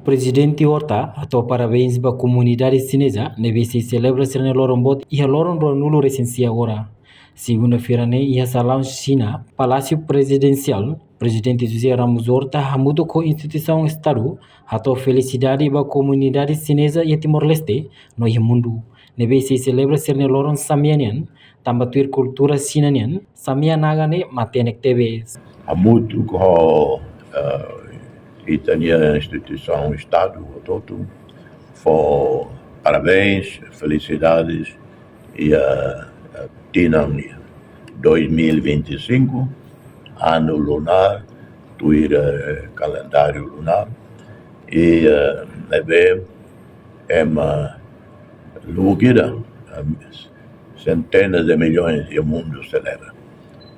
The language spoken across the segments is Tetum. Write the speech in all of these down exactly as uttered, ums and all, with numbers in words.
Prezidente Horta hato'o parabéns ba komunidade xineza ne'ebé sei selebra sira-nia loron boot iha loron ruanulu resin sia agora. Segunda-feira ne'e iha salaun Xina, Palásiu Prezidensiál, Prezidente José Ramos Horta hamutuk ho instituisaun Estadu hato'o felisidade ba komunidade xineza iha Timor-Leste no iha mundu ne'ebé sei selebra sira-nia loron samea nian, tanba tuir kultura Xina nian, samea naga ne'e matenek tebes. Hamutuk ho, eh, ita-nia instituisaun Estadu hotu-hotu fó parabéns, felisidades iha, eh, tinan dois mil e vinte e cinco, anu lunar, tuir, eh, kalendáriu lunar, i, eh, ne'ebé ema lubuk ida, eh, centenas de milhões iha mundu selebra.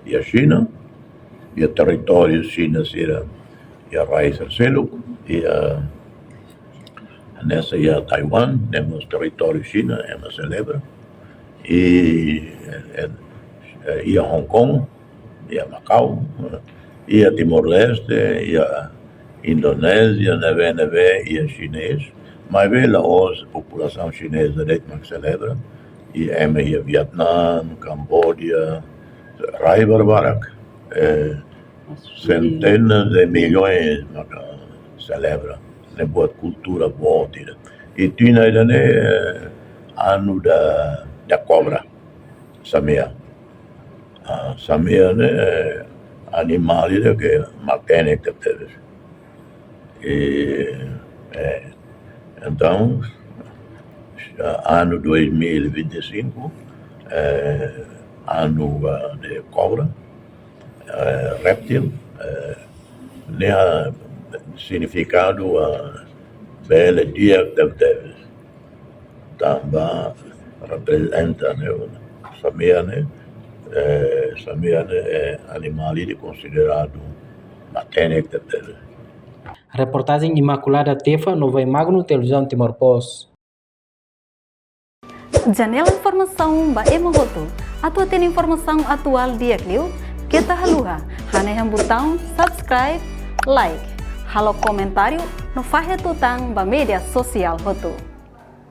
Iha Xina, iha territóriu Xina sira, iha rai sira seluk, iha, hanesan iha Taiwan, ne'e mós territóriu Xina, ema selebra. I, eh, eh, iha Hong Kong, iha Makau, iha Timor-Leste, iha Indonézia, ne'ebé, ne'ebé iha xinés, maibé la'ós populasaun xineza de'it mak selebra, iha ema iha Vietnam, Cambodia, rai barbarak, eh, centenas de milhões maka selebra, ne'e buat kultura boot ida. I tinan ida-ne'e, eh, anu da, da kobra, samea. Ah, samea ne'e, eh, animál ida ke matenek tebes. I, eh, entaun, ah, anu dois mil e vinte e cinco, eh, anu, ah, de kobra, eh, réptil, eh, nia signifikadu, ah, bele di'ak tebetebes. Tanba reprezenta, ne'e, samea ne'e, eh, samea ne'e, eh, animál ida konsideradu matenek tebetebes. Reportajen Imaculada Tefa, Novai Magno, Televizaun Timor Post. Janela informasaun ba ema hotu. Atu hatene informasaun atuál di'ak liu, keta haluha hanehan butaun subscribe, like, halo komentáriu no fahe tutan ba média sosiál hotu.